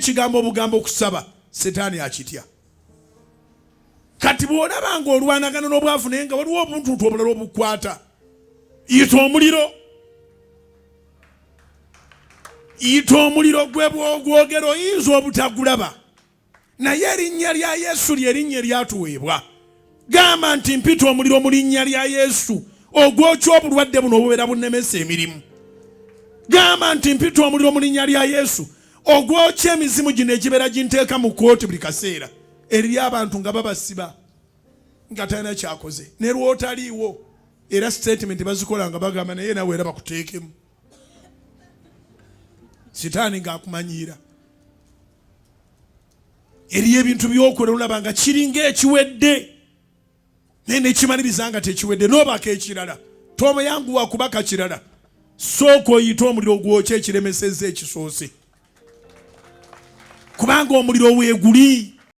Ekigambo obugambo okusaba setaani akitya. Kati bw'olaba ng'olwanagana n'obwavu naye nga waliwo obuntuntu obulala obukwata, yita omuliro, yita omuliro gwe bw'ogwogera oyinza obutagulaba, naye erinnya lya Yesu lye linnya eryatuweebwa. Gamba nti mpita omuliro mu linnya lya Yesu ogwokya obulwadde buno obubeera bunnemesa emirimu. Gamba nti mpita omuliro mu linnya lya Yesu ogwokya emizimu gino egibeera ginteeka mu kkooti buli kaseera. Eriyo abantu nga babasiba nga talina kyakoze ne lwotaliiwo, era sitatimenti bazikola nga bagamba naye nawe era bakuteekemu. Sitaani ng'akumanyiira. Eriyo ebintu byokola olaba nga kiringa ekiwedde naye nekimaliriza nga tekiwedde, n'obaka ekirala toyanguwa kubaka kirala, sooka oyite omuliro gwokya ekiremesezza ekisoose, kubanga omuliro weeguli.